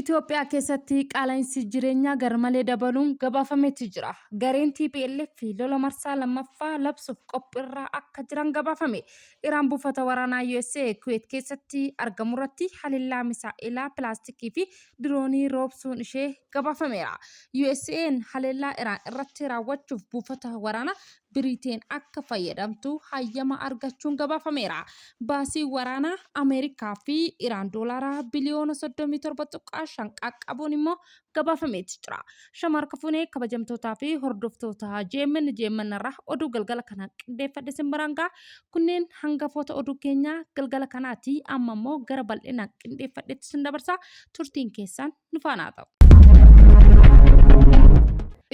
Itoophiyaa keessatti qaala'insi jireenyaa garmalee dabaluun gabaafameeti jira. Gareen tplf lola marsaa lammaffaa labsuuf qophiirra akka jiran gabaafame. Iraan buufata waraanaa usa Kuweet keessatti argamurratti haleellaa misaa'elaa pilaastikii fi diroonii roobsuun ishee gabaafameera. USA'n haleellaa Iraan irratti raawwachuuf buufata waraanaa Biriteen akka fayyadamtu hayyama argachuun gabaafameera. Baasiin waraanaa Ameerikaa fi Iraan doolaara biliyoona 37.5 qaqqabuun immoo gabaafameeti jira. Shamarka fuunee kabajamtootaa fi hordoftoota JMN JMN irraa oduu galgala kana qindeeffadhe isin biraan ga'a. Kunneen hangafoota oduu keenyaa galgala kanaati. Amma immoo gara bal'inaan qindeeffadhetti isin dabarsa. Turtiin keessan nu faana haa ta'u.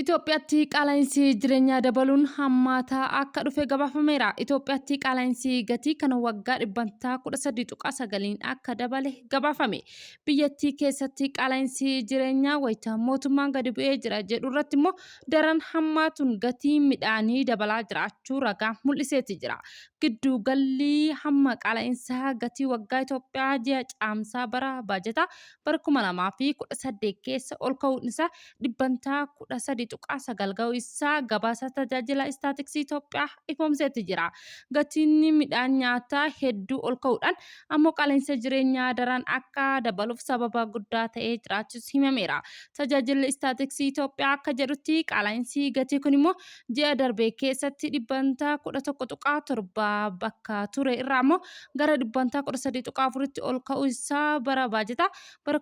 Itoophiyaatti qaala'insi jireenyaa dabaluun hammaataa akka dhufe gabaafameera. Itoophiyaatti qaala'insi gatii kan waggaa dhibbantaa 13.9n akka dabale gabaafame. Biyyattii keessatti qaala'insi jireenyaa wayita mootummaan gadi bu'ee jira jedhu irratti immoo daran hammaatuun gatiin midhaanii dabalaa jiraachuu ragaa mul'iseeti jira. Giddu galli hamma qaala'insa gatii waggaa Itoophiyaa ji'a Caamsaa bara baajataa bara 2018 keessa ol ka'uun isaa dhibbantaa 13.9 ga'uu isaa gabaasa tajaajila istaatiksii Itoophiyaa ifoomseetti jira. Gatiin midhaan nyaataa hedduu ol ka'uudhaan ammoo qaala'insa jireenyaa daran akka dabaluuf sababa guddaa ta'ee jiraachuus himameera. Tajaajilli istaatiksii Itoophiyaa akka jedhutti qaala'insi gatii kun immoo ji'a darbe keessatti dhibbantaa 11.7 bakka ture irraa immoo gara dhibbantaa 13.4tti ol ka'uu isaa bara baajataa bara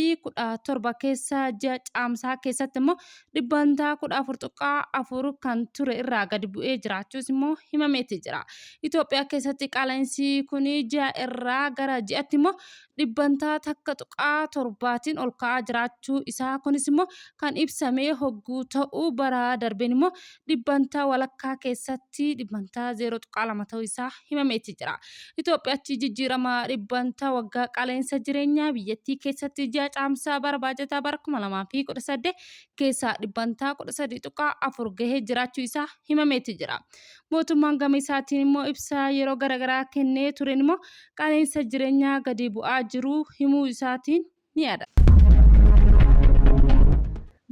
2017 keessa ji'a caamsaa keessatti immoo dhibbantaa 14.4 kan ture irraa gadi bu'ee jiraachuus immoo himameeti jira. Itoophiyaa keessatti qaala'insi kun ji'a irraa gara ji'atti immoo dhibbantaa takka tuqaa torbaatiin ol ka'aa jiraachuu isaa kunis immoo kan ibsame hogguu ta'u bara darbeen immoo dhibbantaa walakkaa keessatti dhibbantaa 0.2 ta'uu isaa himameeti jira. Itoophiyaatti jijjiirama dhibbantaa waggaa qaala'insa jireenyaa biyyattii keessatti ji'a caamsaa bara baajataa bara 2018 keessaa dhibbantaa 13.4 gahee jiraachuu isaa himameeti jira. Mootummaan gama isaatiin immoo ibsa yeroo garaagaraa kennee tureen immoo qaala'insa jireenyaa gadi bu'aa jiru himuu isaatiin ni yaadata.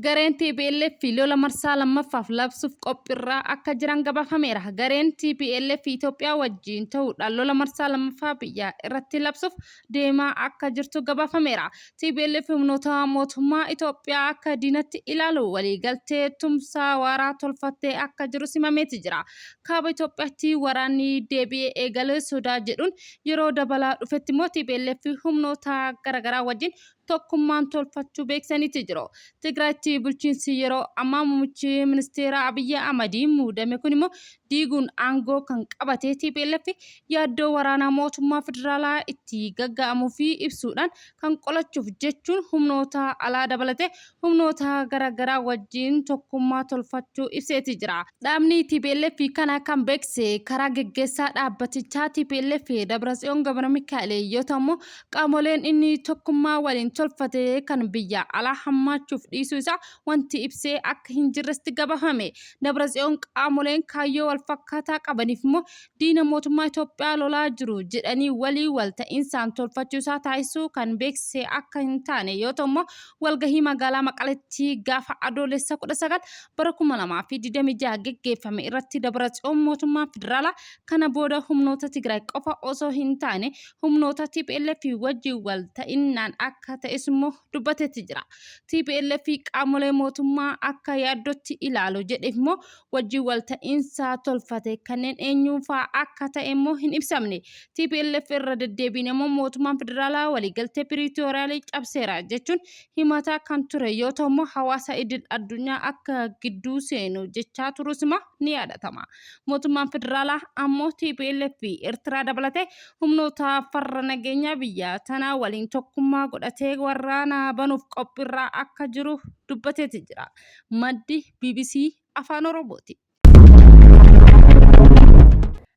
Gareen tplf lola marsaa lammaffaaf labsuuf qophirraa akka jiran gabaafameera. Gareen tplf Itoophiyaa wajjiin ta'uudhaan lola marsaa lammaffaa biyya irratti labsuuf deemaa akka jirtu gabaafameera. Tplf humnoota mootummaa Itoophiyaa akka diinatti ilaalu waliigaltee tumsaa waaraa tolfattee akka jiru simameeti jira. Kaaba Itoophiyaatti waraanni deebi'ee eegale sodaa jedhuun yeroo dabalaa dhufetti immoo tplf humnoota garaagaraa wajjin tokkummaan tolfachuu beeksaniiti jiru. Tigraayitti bulchiinsi yeroo ammaa muummichi ministeeraa Abiyyi Ahmadiin muudame kun immoo diiguun aangoo kan qabate tplf yaaddoo waraanaa mootummaa federaalaa itti gagga'amuu fi ibsuudhaan kan qolachuuf jechuun humnoota alaa dabalatee humnoota garaagaraa wajjin tokkummaa tolfachuu ibseeti jira. Dhaabni tplf kana kan beeksise karaa geggeessaa dhaabbatichaa tplf Dabratsiyoon Gabramikaa'el yoo ta'u immoo qaamoleen inni tokkummaa waliin tolfate kan biyya alaa hammaachuuf dhiisuu isaa wanti ibsee akka hin jirresti gabaafame. Dabratsiyoon qaamoleen kaayyoo walfakkaataa qabaniif immoo diina mootummaa Itoophiyaa lolaa jiru jedhanii walii wal ta'insaan tolfachuu isaa taasisuu kan beeksise akka hin taane yoo ta'u immoo walgahii magaalaa Maqaletti gaafa Adoolessa 19 bara 2026 geggeeffame irratti Dabratsiyoon mootummaan federaalaa kana booda humnoota Tigraay qofa osoo hin taane humnoota tplf wajjin wal ta'innaan akka ta'es immoo dubbateetti jira. Tplf qaamolee mootummaa akka yaaddootti ilaalu jedheef immoo wajjin walta'iinsa tolfate kanneen eenyuunfaa akka ta'e immoo hin ibsamne. Tplf irra deddeebiin immoo mootummaan federaalaa waliigaltee Piriitooriyaalii cabseera jechuun himataa kan ture yoo ta'u immoo hawaasa idil addunyaa akka gidduu seenu jechaa turuus immoo ni yaadatama. Mootummaan federaalaa ammoo tplf fi Eertiraa dabalatee humnoota farra nageenyaa biyya tanaa waliin tokkummaa godhatee waraana banuuf qophiirraa akka jiru dubbateeti jira. Maddi bbc Afaan Oromooti.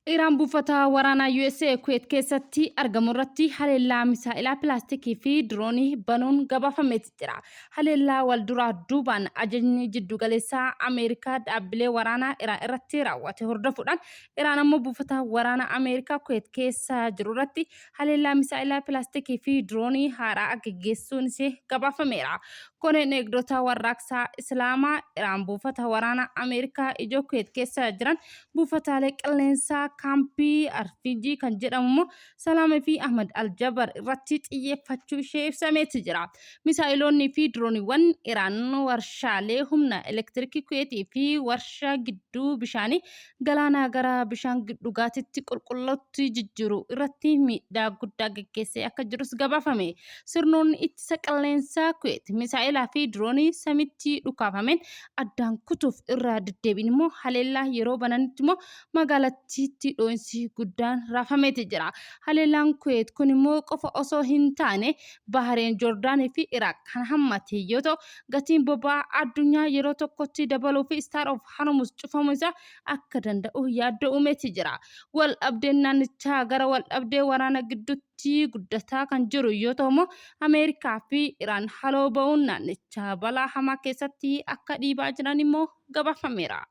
Iraan buufata waraanaa USA Kuweet keessatti argamu irratti haleellaa misaa'ilaa pilaastikii fi diroonii banuun gabaafameeti jira. Haleellaa wal duraa duubaan ajajni jiddugaleessaa Ameerikaa dhaabbilee waraanaa Iraan irratti raawwate hordofuudhaan Iraan ammoo buufata waraanaa Ameerikaa Kuweet keessa jiru irratti haleellaa misaa'ilaa pilaastikii fi diroonii haaraa geggeessuun ishee gabaafameera. Koreen eegdota warraaqsaa Islaamaa Iraan buufata waraanaa Ameerikaa ijoo Kuweet keessa jiran buufataalee qilleensaa kaampii Arfiijii kan jedhamu immoo Salaamee fi Ahmad Aljabar irratti xiyyeeffachuu ishee ibsameeti jira. Misaa'iloonni fi dirooniiwwan Iraan warshaalee humna elektirikii Kuweetii fi warshaa gidduu bishaanii galaanaa gara bishaan dhugaatiitti qulqulluutti jijjiiru irratti miidhaa guddaa geggeessee akka jirus gabaafame. Sirnoonni ittisa qilleensaa Kuweet misaa'ilaa fi diroonii samitti dhukaafameen addaan kutuuf irra deddeebiin immoo haleellaa yeroo bananitti immoo magaalattiitti dho'insi guddaan raafameeti jira. Haleellaan Kuweet kun immoo qofa osoo hin taane Bahareen, Joordaanii fi Iraaq kan hammate yoo ta'u, gatiin boba'aa addunyaa yeroo tokkotti dabaluu fi Star of Hormuz cufamuu isaa akka danda'u yaaddoo uumeeti jira. Wal dhabdeen naannichaa gara wal dhabdee waraana gidduutti guddataa kan jiru yoo ta'u immoo Ameerikaa fi Iraan haloo ba'uun naannicha balaa hamaa keessatti akka dhiibaa jiran immoo gabaafameera.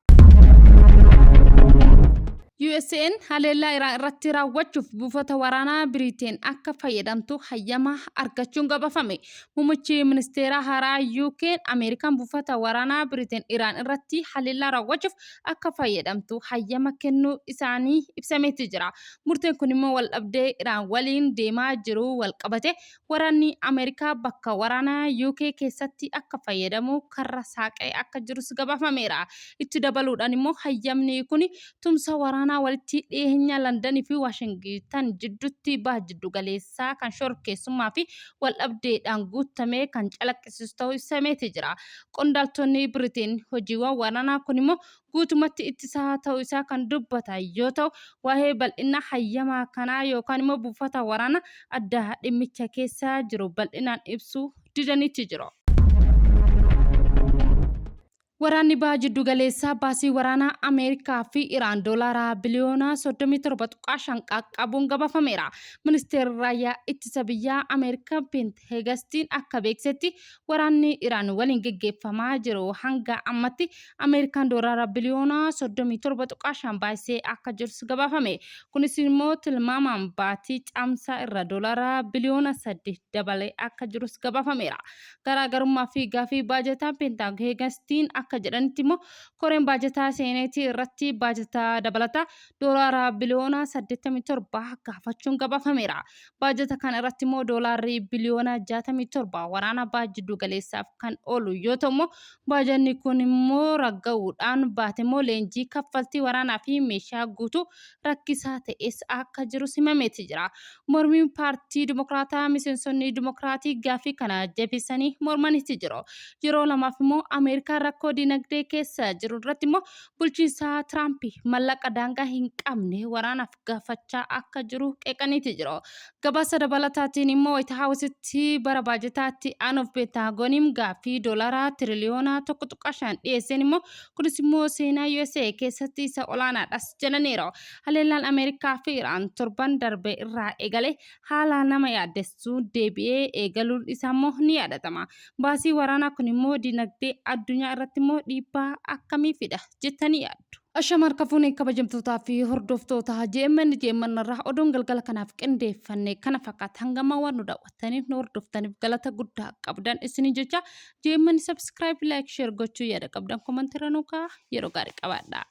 USA'n haleellaa Iraan irratti raawwachuuf buufata waraanaa Biriiteen akka fayyadamtu hayyama argachuun gabaafame. Muummichi ministeeraa haaraa UK'n Ameerikaan buufata waraanaa Biriiteen Iraan irratti haleellaa raawwachuuf akka fayyadamtu hayyama kennuu isaanii ibsameeti jira. Murteen kun immoo waldhabdee Iraan waliin deemaa jiru walqabate waraanni Ameerikaa bakka waraanaa UK keessatti akka fayyadamu karra saaqee akka jirus gabaafameera. Itti dabaluudhaan immoo hayyamni kun tumsa waraanaa walitti dhiyeenya Landanii fi Waashingitan jidduutti baha jiddu galeessaa kan shororkeessummaa fi waldhabdeedhaan guutame kan calaqqisiisu ta'uu ibsameeti jira. Qondaaltonni Biriteen hojiiwwan waraanaa kun immoo guutumatti ittisaa ta'uu isaa kan dubbatan yoo ta'u, waa'ee bal'ina hayyama kanaa yookaan immoo buufata waraanaa adda dhimmicha keessa jiru bal'inaan ibsuu didaniiti jiru. Waraanni Baha Jiddu Galeessaa baasii waraanaa Ameerikaa fi Iraan doolaara biliyoona 37.5 qaqqabuun gabaafameera. Ministeerri Raayyaa Ittisa Biyyaa Ameerikaa Peent Heegastiin akka beeksisetti waraanni Iraan waliin geggeeffamaa jiru hanga ammatti Ameerikaan doolaara biliyoona 37.5 baasisee akka jirus gabaafame. Kunis immoo tilmaamaan baatii Caamsaa irra doolaara biliyoona 8 dabalee akka jirus gabaafameera. Garaagarummaa fi gaafii baajataa Peentaagastiin akka jedhanitti immoo koreen baajataa seeneetii irratti baajata dabalataa doolaara biliyoona 87 gaafachuun gabaafameera. Baajata kana irratti immoo doolaarri biliyoona 67 waraana baha jiddu galeessaaf kan oolu yoo ta'u immoo baajanni kun immoo ragga'uudhaan baate immoo leenjii kaffaltii waraanaa fi meeshaa guutuu rakkisaa ta'es akka jirus himameeti jira. Mormiin paartii Dimokiraataa miseensonni Dimokiraatii gaaffii kana jabeessanii mormaniiti jiru. Yeroo lamaaf immoo Ameerikaan rakkoo dinagdee keessa jiru irratti immoo bulchiinsa Tiraamp mallaqa daangaa hin qabne waraanaaf gaafachaa akka jiru qeeqaniiti jiru. Gabaasa dabalataatiin immoo Waayit Haawusitti bara baajataatti aanuuf Peentaagoniin gaaffii doolaara tiriliyoona 1.5 dhiyeesseen immoo kunis immoo seenaa USA keessatti isa olaanaadhas jedhaniiru. Haleellaan Ameerikaa fi Iraan torban darbe irraa eegale haala nama yaaddessuun deebi'ee eegaluun isaa immoo ni yaadatama. Baasii waraanaa kun immoo dinagdee addunyaa irratti immoo dhiibbaa akkamii fida jettanii yaaddu? Ashama harka fuunee kabajamtootaa fi hordoftoota JMN JMN irraa oduun galgala kanaaf qindeeffanne kana fakkaata. Hangama waan nu daawwattaniif nu hordoftaniif galata guddaa qabdan isiniin jecha JMN subscribe like share gochuu yaada qabdan komantiirra nu kaa'aa yeroo gaarii qabaadhaa.